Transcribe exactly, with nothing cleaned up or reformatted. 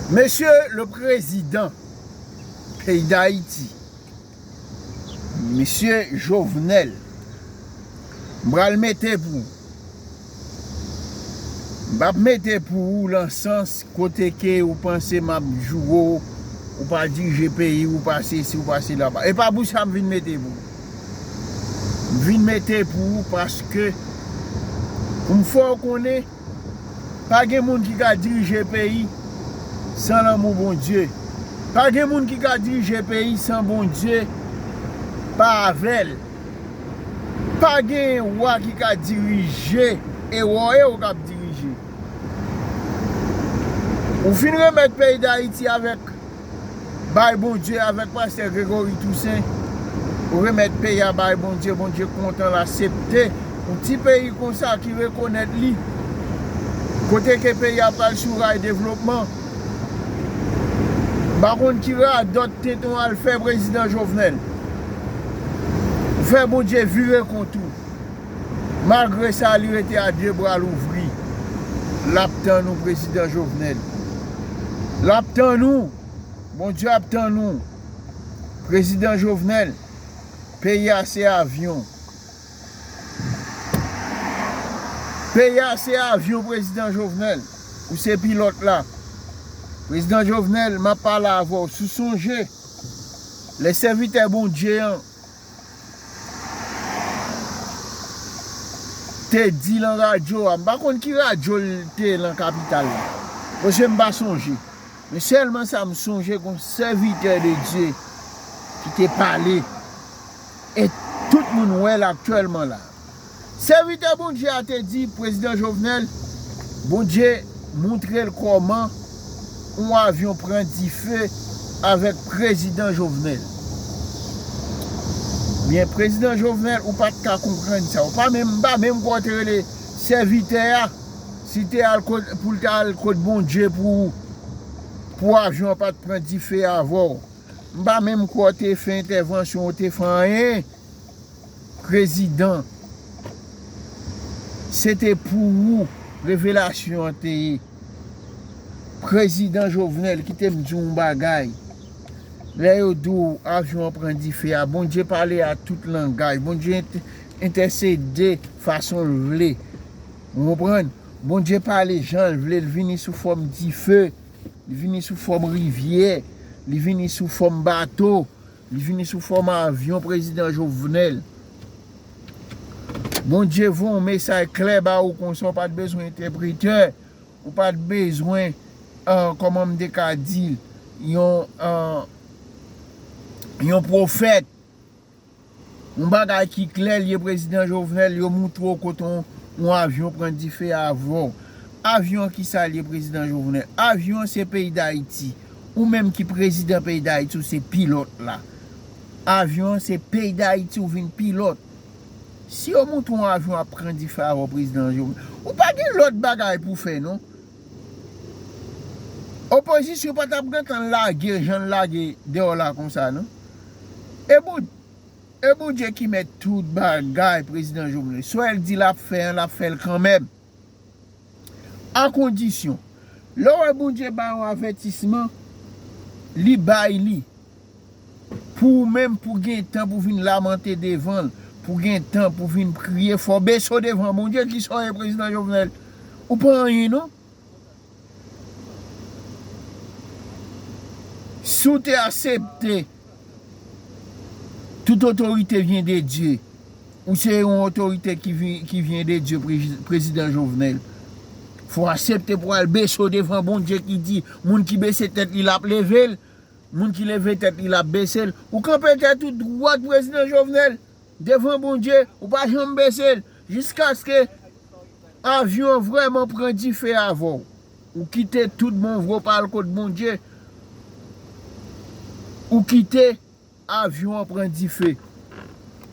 Mesye le prezidan peyi Dayiti, Mesye Jovenel, m pral mete pou ou. M p ap mete pou ou nan sans kote ke ou panse m ap joure w, ou pa dirije peyi, ou pa sesi, ou pa sela. E pa pou sa m vin mete pou ou. M vin mete pou ou paske pou m fè w konnen, pa gen moun ki ka dirije peyi san lanmou Bondye. Pa gen moun ki ka dirije peyi san Bondye pa avè l. Pa gen wa ki ka dirije, e wa yo k ap dirije. Ou fin remèt peyi Dayiti avèk bay Bondye, avèk pastè Gregory Toussaint. Ou remèt peyi a bay Bondye, Bondye kontan, l aksepte yon ti peyi konsa ki rekonèt li. Kote ke peyi a pral sou ray devlopman. M pa konn ki radòt tenten w al fè prezidan Jovenel. Ou fè Bondye vire kont ou. Malgre sa, li rete a de bra louvri. L ap tann ou, prezidan Jovenel. L ap tann ou. Bondye ap tann ou. Prezidan Jovenel, peyi a se avyon. Peyi a se avyon, prezidan Jovenel. Ou se pilòt la. Prezidan Jovenel, m ap pale avè w. Si w sonje, lè sèvitè Bondye an te di lan radyo a, m pa konn ki radyo l te lan kapital la. Paske m pa sonje. Men sèlman sa m sonje, gon sèvitè de Dye ki te pale. E tout moun wè l aktyèlman la. Sèvitè Bondye a te di prezidan Jovenel, Bondye montre l kòman yon avyon pran dife avèk prezidan Jovenel. Byen, prezidan Jovenel, ou pa t ka konprann sa. Ou pa menm, m pa menm kwè w te rele sèvitè a, si te al kot, pou l ta al kot Bondye pou, pou avyon an pa t pran dife avè w. M pa menm kwè w te fè entèvansyon, w te fè anyen. Prezidan, se te pou ou revelasyon an te ye. Prezidan Jovenel, kite m di w yon bagay. Lè yo di w avyon an pran dife a, Bondye pale a tout langaj. Bondye ent-, entèsede fason l vle. Ou konprann? Bondye pale jan l vle, l vini sou fòm dife, li vini sou fòm rivyè, li vini sou fòm bato, li vini sou fòm avyon prezidan Jovenel. Bondye voye yon mesaj klè ba ou konsa, ou pa t bezwen entèpretè, ou pa t bezwen, ah, kòman m te ka di l, yon, ah, yon pwofèt. Yon bagay ki klè, l ye prezidan Jovenel, yo moutre w kote yon, yon avyon pran dife avè w. Avyon an kisa l ye, prezidan Jovenel? Avyon an se peyi Dayiti. Ou menm ki prezidan peyi Dayiti, ou se pilòt la. Avyon an se peyi Dayiti, ou vin pilòt. Si yo moutre w yon avyon ap pran dife avè w, prezidan Jovenel, ou pa gen lòt bagay pou fè, non. Opozisyon pa t ap gentan lage jan l lage deyò la konsa, non. E bon, e Bondye ki mèt tout bagay, prezidan Jovenel. Sa w di l ap fè an, l ap fè l kanmenm. A kondisyon, lè w wè Bondye bay yon avètisman, li bay li. Pou ou menm, pou gen tan pou vin lamante devan l, pou gen tan pou vin kriye, fò w bese w devan Bondye. Kisa w ye, prezidan Jovenel? Ou pa anyen, non. Si w te aksepte, tout otorite vyen de Dye. Ou se yon otorite ki vi-, ki vyen de Dye, prezi-, prezidan Jovenel. Fò w aksepte pou w al bese w devan Bondye ki di, moun ki bese tèt li, l ap leve l. Moun ki leve tèt li, l ap bese l. Ou kanpe tèt ou dwat, prezidan Jovenel, devan Bondye, ou pa janm bese l. Jiskaske avyon an vrèman pran dife avè w. Ou kite tout bon vre w pa al kot Bondye. Ou kite avyon an pran dife.